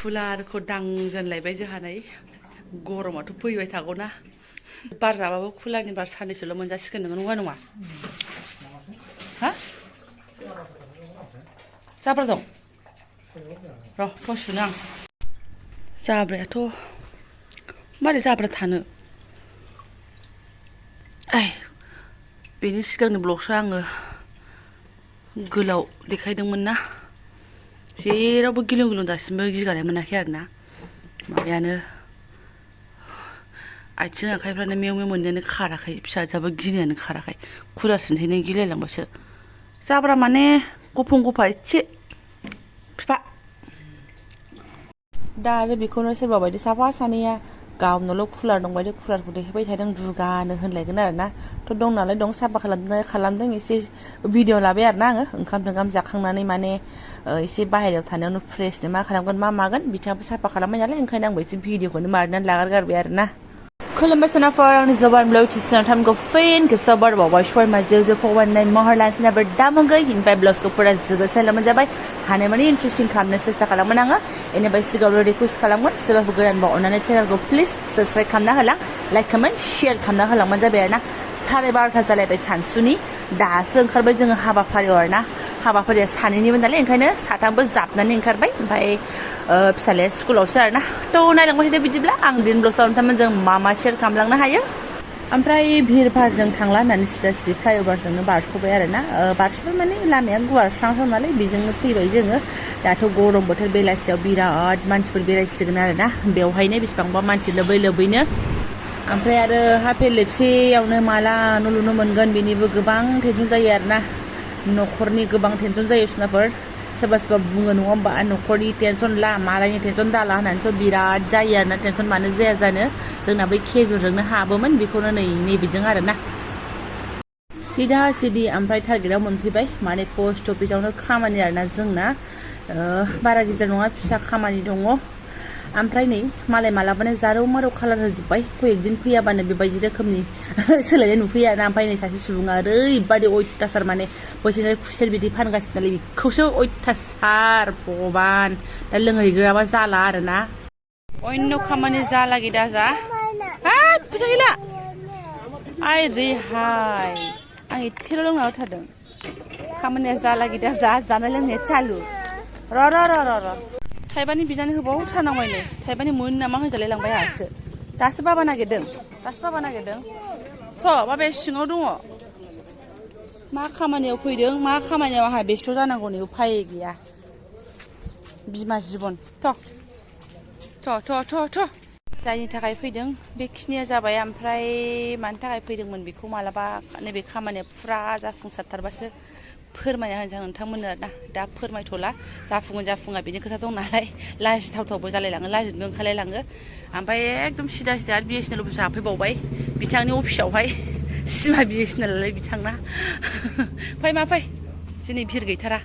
कुलारखौ दांजेनलायबाय जोंहा नै गरमाथ' फैबाय थागौना बार जाबाबो कुलारनि बार साननैसोल' मोनजासिगोन नोङो नङा हा जाब्रा दं र' थ'सुनो आं जाब्रायाथ' मारै जाब्रा थानो बेनि सिगांनि ब्लगसो आङो गोलाव देखायदोंमोन ना जेरावबो गिलुं गिलुं दासिमबो गिगानाय मोनाखै आरोना माबायानो आथिं आखाइफ्रानो मेव मेव मोननायानो खाराखै फिसाजोआबो गिनायानो खाराखै कुलारसिनसैनो गिलायलांबायसो जाब्रा माने गफं गफा एसे फिफा दा आरो बेखौनो सोरबा बायदि साफा सानैया गावनावल' कुलार दंबायदि कुलारखौ देखायबाय थादों दुगानो होनलायगोन आरोना थ' दं नालाय दं साफा खालामदों एसे भिडिअ लाबाय आरोना आङो ओंखाम थोंखाम जाखांनानै माने एसे बाहेरायाव थानायावनो फ्रेशनो मा खालामगोन मा मागोन बिथाङाबो साफा खालामबाय नालाय ओंखायनो आंबो एसे भिडिअखौनो मारनानै लागारगारबाय आरोना खुलुमबाय सोनाफोर आंनि जबानब्लग टिउसनाव थामखौ फेन खेबसेयाव बारबावबाय सरमा जेव फवाननाय महर लानसिनाबो दामोगै इनिफ्राय ब्लाउसखौ फुरा जोगोसायलामोन जाबाय हानायमानि इन्टारेस्टिं खालामनो सेस्था खालामोन आङो इनिफ्राय सिगाङाव रिकुवेस्ट खालामगोन सोरबाफोर गोदानबा अननानै चेनेलखौ प्लिज साबस्क्राइब खालामना होलां लाइक कमेन्ट शेयार खालामना होलांबानो जाबाय आरोना 12:30 जालायबाय सानसुनि दासो ओंखारबाय जोङो हाबाफारियाव आरोना हाबाफारिया सानैनिबो नालाय ओंखायनो साथामबो जाबनानै ओंखारबाय ओमफ्राय फिसालाया स्कुलावसो आरोना थ' नायलांबाय थादो बिदिब्ला आं दिन ब्लगआव नोंथांमोन जों मा मा शेयार खालामलांनो हायो ओमफ्राय भिर भारजों थांला होननानै सिदा सिदि फ्लाइअभारजोंनो बारस'बाय आरोना बारस'बाय माने लामाया गुवार स्रां स्रां नालाय बेजोंनो फैबाय जोङो दाथ' गरम बोथोर बेलासियाव बिराद मानसिफोर बेरायसिगोन आरोना बेवहायनो बेसेबांबा मानसि लोबै लोबैनो ओमफ्राय आरो हाफे लेबसेयावनो माला न' लुनो मोनगोन बेनिबो गोबां टेनसन जायो आरोना न'खरनि गोबां टेनसन जायो सुनाफोर सोरबा सोरबा बुङो नङा होमबा न'खरनि टेनसन ला मालायनि टेनसन दाला होननानैथ' बिराद जायो आरोना टेनसन मानो जाया जानो जोंना बै खेजुरजोंनो हाबोमोन बेखौनो नैबेजों आरोना सिदा सिदि ओमफ्राय टारगेटआव मोनफैबाय माने पस्ट अफिसावनो खामानि आरोना जोंना बारा गिदिर नङा फिसा खामानि दङ ओमफ्राय नै मालाय मालाबानो जारौ मारौ खालार होजोब्बाय कयेकदिन फैयाबानो बेबायदि रोखोमनि सोलायनाय नुफैयो आरोना ओमफ्राय नै सासे सुबुङा ओरैबादि अयथासार माने बैसोर खुसेर बिदि फानगासिनो नालाय बेखौसो अयथासार भगबान दा लोंहैग्राबा जाला आरोना अन्य खामानि जाला गिदा जा हाब फैसा गैला आइ रेहाय आं एसेल' लोंना थादों खामानिया जाला गिदा जा जानाय लोंनाया चालु र' थाइबानि बिनानै होबावथारनांबाय नै थाइबानि मोन नामा होजालाय लांबाय आंहासो दासो बाबा नागिरदों थ' बाबाया सिङाव दङ मा खामानियाव फैदों मा खामानियाव आंहा बेस्थ' जानांगौनि उफाय गैया बिमा जिबन थ' जायनि थाखाय फैदों बेखिनिया जाबाय ओमफ्राय मानि थाखाय फैदोंमोन बेखौ मालाबा नैबे खामानिया फुरा जाफुंसारथारबासो फोरमायना होनोसै आं नोंथांमोननो आरोना दा फोरमायथ'ला जाफुङा बिनि खोथा दं नालाय लाजिथावथावबो जालायलाङो लाजिनोबो ओंखारलायलाङो ओमफ्राय एकदम सिदा आरो BSNL अफिस हाबफैबावबाय बिथांनि अफिसावहाय सिमा BSNL बिथांना फै दिनै भिर गैथारा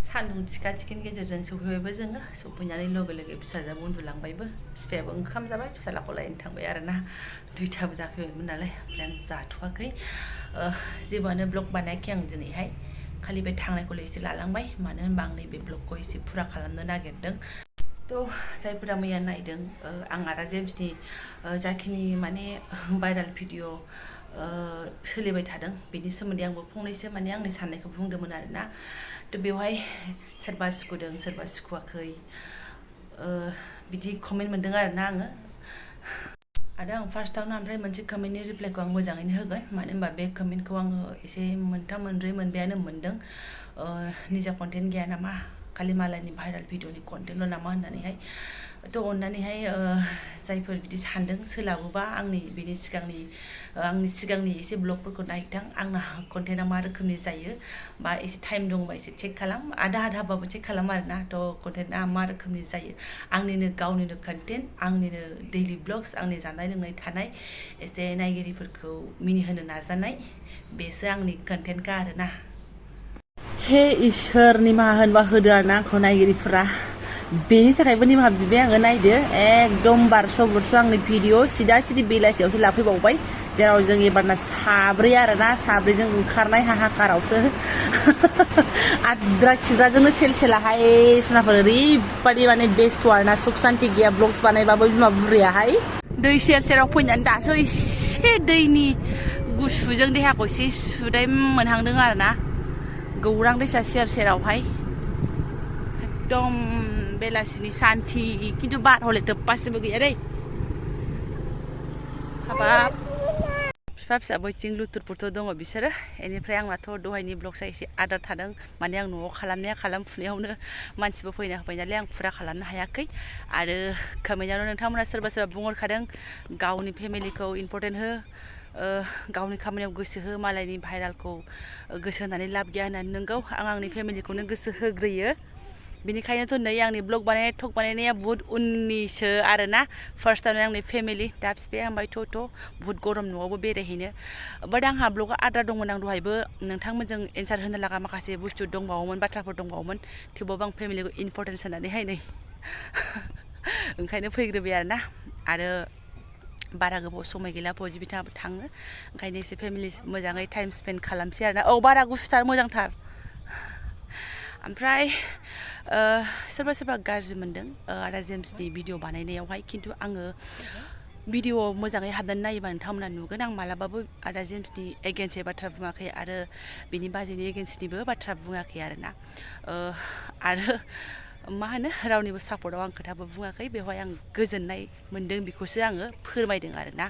सान्दुं थिखा थिखिनि गेजेरजों सफैबायबो जोङो सफैनानै लोगो फिसाजोआबो उन्दुलांबायबो बिफायाबो ओंखाम जाबाय फिसालाखौ लायनो थांबाय आरोना 2थाबो जाफैबायमोन नालाय ओमफ्राय आं जाथ'वाखै जेबोआनो ब्लग बानायाखै आं दिनैहाय खालि बे थांनायखौल' एसे लालांबाय मानो होनबा आं नैबे ब्लगखौ एसे फुरा खालामनो नागिरदों थ' जायफोरा मैया नायदों आं आदा जेम्सनि जाखिनि माने भाइराल भिडिअ सोलिबाय थादों बेनि सोमोन्दै आंबो फंनैसो माने आंनि साननायखौ बुंदोंमोन आरोना थ' बेवहाय सोरबा सुखुदों सोरबा सुखुवाखै बिदि कमेन्ट मोनदों आरोना आङो आरो आं फार्स्टआवनो ओमफ्राय मोनसे कमेन्टनि रिप्लाइखौ आं मोजाङैनो होगोन मानो होनबा बे कमेन्टखौ आङो एसे मोनथाम मोनब्रै मोनबायानो मोनदों निजा कन्टेन्ट गैया नामा खालि मालायनि भाइराल भिडिअनि कन्टेन्टल' नामा होननानैहाय थ' अननानैहाय जायफोर बिदि सानदों सोलाबोबा आंनि सिगांनि एसे ब्लगफोरखौ नायथां आंना कन्टेन्टआ मा रोखोमनि जायो बा एसे टाइम दंबा एसे चेक खालाम आधाबाबो चेक खालाम आरोना थ' कन्टेन्टआ मा रोखोमनि जायो आंनिनो गावनिनो कन्टेन्ट आंनिनो दैलि ब्लग्स आंनि जानाय लोंनाय थानाय एसे नायगिरिफोरखौ मिनिहोनो नाजानाय बेसो आंनि कन्टेन्टखा आरोना हे इसोर निमाहा होनबा होदो आरोना आंखौ नायगिरिफोरा बेनि थाखायबो निमाहा बिबाय आङो नायदो एकदम बारस' बुरस' आंनि भिडिअ सिदा सिदि बेलासियावसो लाफैबावबाय जेराव जों एबारना साब्रै आरोना साब्रैजों ओंखारनाय हाहाकारावसो आद्रा खिद्राजोंनो सेल-सेलाहाय सोनाफोर ओरैबादि माने बेस्थ' आरोना सुख सान्ति गैया ब्लग्स बानायबाबो बिमा बुरैयाहाय दै सेर-सेराव फैनानै दासो एसे दैनि गुसुजों देहाखौ एसे सुदेम मोनहांदों आरोना गौरां दैसा सेर-सेरावहाय एकदम बेलासिनि सान्थि खिन्थु बार हले थोबपासेबो गैया दै हाबाब फिफा फिसा बैथिं लुथुर-पुथुर दङ बिसोरो बेनिफ्राय आंनाथ' दहायनि ब्लग्सआ एसे आद्रा थादों माने आं न'आव खालामनाया खालामफुनायावनो मानसिबो फैना होबाय नालाय आं फुरा खालामनो हायाखै आरो कमेन्टआवनो नोंथांमोना सोरबा सोरबा बुंहरखादों गावनि फेमिलिखौ इम्परटेन्ट हो गावनि खामानियाव गोसो हो मालायनि भाइरालखौ गोसो होनानै लाब गैया होननानै नोंगौ आं आंनि फेमिलिखौनो गोसो होग्रोयो बिनिखायनोथ' नै आंनि ब्लग बानायनाय टक बानायनाया बुहुत उननिसो आरोना फार्स्टआवनो आंनि फेमिलि दा बिफाया होनबाय थ' बुहुत गरम न'आवबो बेरायहैनो बाट आंहा ब्लगआ आद्रा दंमोन आं दहायबो नोंथांमोनजों एन्सार होनो लागा माखासे बुस्थु दंबावोमोन बाथ्राफोर दंबावोमोन थेवबाबो आं फेमिलिखौ इम्परटेन्स होनानैहाय नै ओंखायनो फैग्रोबाय आरोना आरो बारा गोबाव समय गैला फौजि बिथाङाबो थाङो ओंखायनो एसे फेमिलि मोजाङै टाइम स्पेन्ड खालामसै आरोना औ बारा गुसुथार मोजांथार ओमफ्राय सोरबा सोरबा गाज्रि मोनदों आदा जेम्सनि भिडिअ बानायनायावहाय खिन्थु आङो भिडिअ मोजाङै हाबनानै नायोबा नोंथांमोना नुगोन आं मालाबाबो आदा जेम्सनि एगेन्स्टै बाथ्रा बुङाखै आरो बिनि बाजैनि एगेन्स्टनिबो बाथ्रा बुङाखै आरोना आरो मा होनो रावनिबो सापर्टआव आं खोथाबो बुङाखै बेवहाय आं गोजोननाय मोनदों बेखौसो आङो फोरमायदों आरोना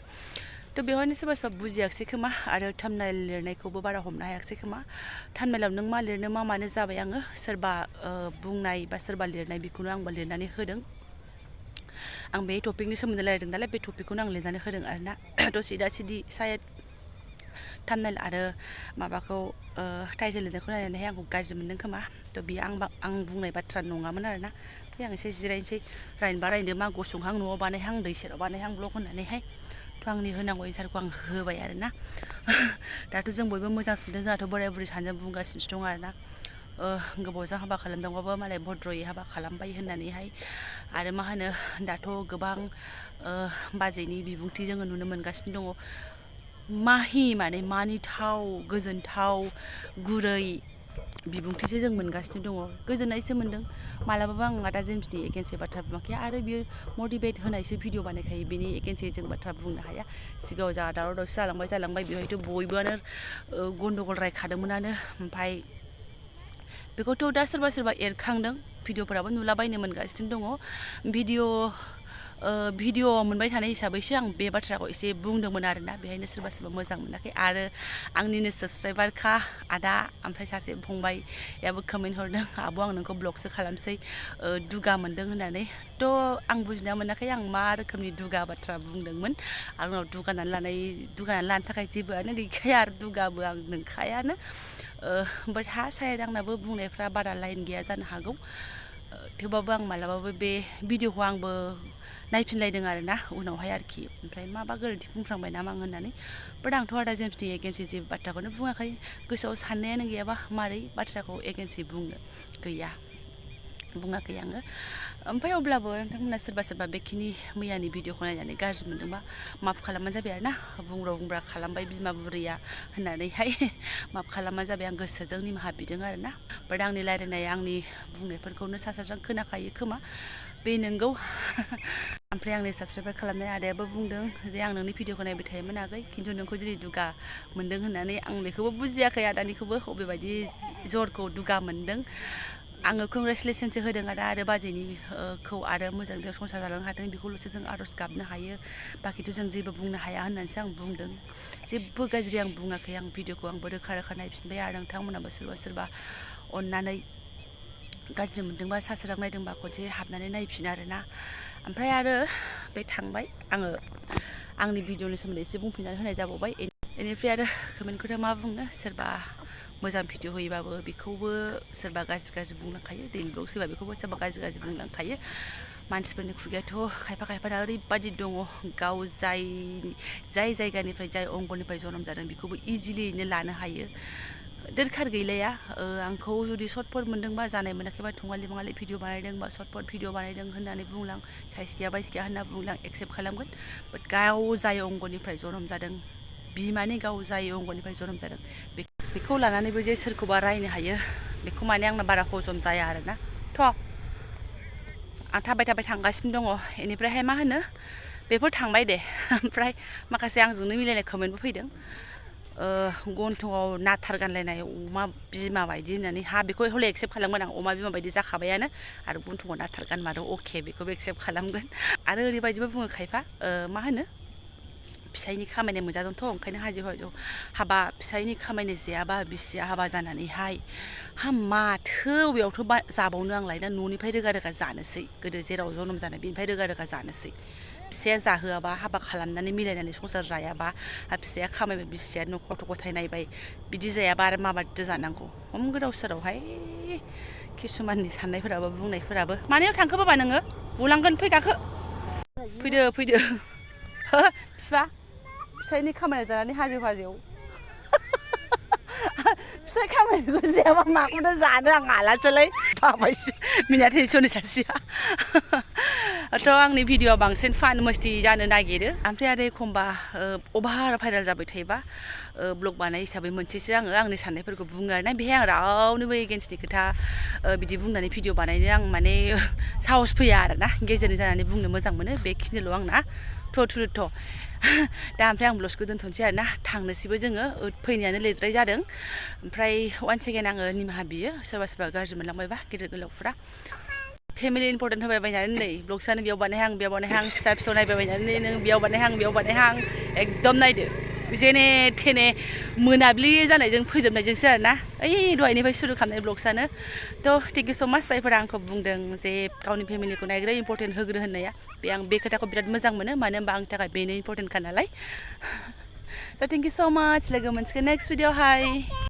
थ' बेवहायनो सोरबा सोरबा बुजियाखिसै खोमा आरो थाम्बनेल लिरनायखौबो बारा हमनो हायाखिसै खोमा थाम्बनेलाव नों मा लिरनो मा मानो जाबाय आङो सोरबा बुंनाय बा सोरबा लिरनाय बेखौनो आंबो लिरनानै होदों आं बे टपिकनि सोमोन्दै रायलायदों नालाय बे टपिकखौनो आं लिरनानै होदों आरोना थ' सिदा सिदि सायद थाम्बनेल आरो माबाखौ टाइटेल लिरनायखौ नायनानैहाय आंखौ गाज्रि मोनदों खोमा थ' बियो आं बुंनाय बाथ्रा नङामोन आरोना ओमफ्राय आं एसे जिरायनोसै रायनोबा रायदो मा गसंहां न'आव बानायहां दै सेराव बानायहां ब्लग होननानैहाय थ' आंनि होनांगौ एन्सारखौ आं होबाय आरोना दाथ' जों बयबो मोजांसो मोनदों जोंहाथ' बोराय बुरै सानैजों बुंगासिनोसो दं आरोना गोबावजों हाबा खालामदोंबाबो मालाय भद्रयै हाबा खालामबाय होननानैहाय आरो मा होनो दाथ' गोबां बाजैनि बिबुंथि जोङो नुनो मोनगासिनो दङ माहि माने मानिथाव गोजोनथाव गुरै बिबुंथिसो जों मोनगासिनो दङ गोजोननायसो मोनदों मालाबाबो आं आदा जेम्सनि एगेन्स्टै बाथ्रा बुङाखै आरो बियो मटिभेट होनायसो भिडिअ बानायखायो बिनि एगेन्स्टै जों बाथ्रा बुंनो हाया सिगाङाव जा दावराव दावसि जालांबाय बेवहायथ' बयबोआनो गन्दगल रायखादोंमोनानो ओमफ्राय बेखौथ' दा सोरबा सोरबा एरखांदों भिडिअफोराबो नुलाबायनो मोनगासिनो दङ भिडिअ मोनबाय थानाय हिसाबैसो आं बे बाथ्राखौ एसे बुंदोंमोन आरोना बेहायनो सोरबा सोरबा मोजां मोनाखै आरो आंनिनो साबसक्राइबारखा आदा ओमफ्राय सासे फंबायाबो कमेन्ट हरदों आब' आं नोंखौ ब्लगसो खालामसै दुगा मोनदों होननानै थ' आं बुजिना मोनाखै आं मा रोखोमनि दुगा बाथ्रा बुंदोंमोन आंनाव दुगानानै लानो थाखाय जेबोआनो गैखाया आरो दुगाबो आं नंखायानो बाट सायद आंनाबो बुंनायफ्रा बारा लाइन गैया जानो हागौ थेवबाबो आं मालाबाबो बे भिडिअखौ आंबो नायफिनलायदों आरोना उनावहाय आरोखि ओमफ्राय माबा गोरोन्थि बुंफ्लांबाय नामा आं होननानै बाट आंथ' आदा जेम्सनि एगेन्स्टै जेबो बाथ्राखौनो बुङाखै गोसोआव साननायानो गैयाबा मारै बाथ्राखौ एगेन्स्टै बुंनो गैया बुङाखै आङो ओमफ्राय अब्लाबो नोंथांमोना सोरबा सोरबा बेखिनि मैयानि भिडिअखौ नायनानै गाज्रि मोनदोंबा माफ खालामबानो जाबाय आरोना बुंब्रा खालामबाय बिमा बुरैया होननानैहाय माफ खालामबानो जाबाय आं गोसोजों निमाहा बिदों आरोना बाट आंनि रायलायनाय आंनि बुंनायफोरखौनो सा साज्रां खोनाखायो खोमा बे नोंगौ ओमफ्राय आंनि साबसक्राइबार खालामनाय आदायाबो बुंदों जे आं नोंनि भिडिअखौ नायबाय थायोमोन आगै खिन्थु नोंखौ दिनै दुगा मोनदों होननानै आं बेखौबो बुजियाखै आदानिखौबो अबेबायदि जरखौ दुगा मोनदों आङो कंग्रेसुलेसनसो होदों आरो बाजैनिखौ आरो मोजां बेयाव संसार जालांनो हादों बेखौल'सो जों आर'ज गाबनो हायो बाखिथ' जों जेबो बुंनो हाया होननानैसो आं बुंदों जेबो गाज्रि आं बुङाखै आं भिडिअखौ आंबो रोखा नायफिनबाय आरो नोंथांमोनाबो सोरबा सोरबा अननानै गाज्रि मोनदोंबा सासरां नायदोंबा खनसे हाबनानै नायफिन आरोना ओमफ्राय आरो बे थांबाय आङो आंनि भिडिअनि सोमोन्दै एसे बुंफिननानै होनाय जाबावबाय बेनिफ्राय आरो कमेन्टखौथ' मा बुंनो सोरबा मोजां भिडिअ होयोबाबो बेखौबो सोरबा गाज्रि बुंलांखायो दैलि ब्लग होयोबा बेखौबो सोरबा गाज्रि बुंलांखायो मानसिफोरनि खुगायाथ' खायफा ओरैबादि दङ गाव जाय जायगानिफ्राय जाय अंगनिफ्राय जोनोम जादों बेखौबो इजिलियैनो लानो हायो दोरखार गैलाया आंखौ जुदि सर्टफोर मोनदोंबा जानाय मोनाखैबा थंगालि बाङालि भिडिअ बानायदों बा सर्टफोर भिडिअ बानायदों होननानै बुंलां साइस गैया बाइस गैया होनना बुंलां एक्सेप्ट खालामगोन बाट गाव जाय अंगनिफ्राय जोनोम जादों बिमानि गाव जाय अंगनिफ्राय जोनोम जादों बेखौ लानानैबो जे सोरखौबा रायनो हायो बेखौ माने आंना बारा हजम जाया आरोना आं थाबाय थांगासिनो दङ बेनिफ्रायहाय मा होनो बेफोर थांबाय दे ओमफ्राय माखासे आंजोंनो मिलायनाय कमेन्टबो फैदों गन्थंआव नाथार गानलायनाय अमा बिमा बायदि होननानै बेखौ हले एक्सेप्ट खालामगोन आं अमा बिमा बायदि जाखाबायानो आरो गन्थंआव नाथार गानमारो अके बेखौबो एक्सेप्ट खालामगोन आरो ओरैबायदिबो बुङो खायफा मा होनो फिसायनि खामायनाय मोनजादोंथ' ओंखायनो हाजो हाबा फिसायनि खामायनाय जायाबा बिसिया हाबा जानानैहाय माथो अबेयावथ' जाबावनो आंलाय दा न'निफ्राय रोगा जानोसै गोदो जेराव जोनोम जानाय बेनिफ्राय रोगा जानोसै फिसाया जाहोआबा हाबा खालामनानै मिलायनानै संसार जायाबा फिसाया खामायबाय बिसिया न'खर गथाय नायबाय बिदि जायाबा आरो माबायदि जानांगौ गोदाव सोरावहाय किसुमाननि साननायफोराबो बुंनायफोराबो मानियाव थांखो बाबा नोङो गलांगोन फै गाखो फैदो फिसायनि खामायनाय जानानै हाजोआव फिसाय खामायनायखौ जायाबा माखौथो जानो आं आलासोलै बाबायसो मिना टेनसननि सासेया आंनि भिडिअआ बांसिन फान मस्ति जानो नागिरो ओमफ्राय आरो एखमबा अभार भाइरेल जाबाय थायोबा ब्लग बानाय हिसाबै मोनसेसो आंनि साननायफोरखौ बुङो आरोना बेहाय आं रावनोबो एगेन्स्टनि खोथा बिदि बुंनानै भिडिअ बानायनो आं माने साहस फैया आरोना गेजेरनि जानानै बुंनो मोजां मोनो बेखिनिल' आंना दा ओमफ्राय आं ब्लगखौ दोनथ'नोसै आरोना थांनोसैबो जोङो फैनायानो लेटद्राय जादों ओमफ्राय वान सेकेन्ड आङो निमाहा बियो सोरबा गाज्रि मोनलांबायबा गिदिर गोलावफ्रा फेमिलि इम्पर्टेन्ट होबाय बायनानै नै ब्लगसानो बेयाव बानायहां फिसा फिसौ नायबाय बायनानै नों बेयाव बानायहां एकदम नायदो जेने थेने मोनाबिलि जानायजों फोजोबनायजोंसो आरोना दहायनिफ्राय सुरु खालामनाय ब्लगसानो थेंक इउ स' माच जायफोरा आंखौ बुंदों जे गावनि फेमिलिखौ नायग्रो इम्पर्टेन्ट होग्रो होननाया बे खोथाखौ बिराद मोजां मोनो मानो होनबा आंनि थाखाय बेनो इम्पर्टेन्टखा नालाय थेंक इउ स' माच लोगो मोनसिगोन नेक्स्ट भिडिअ'हाय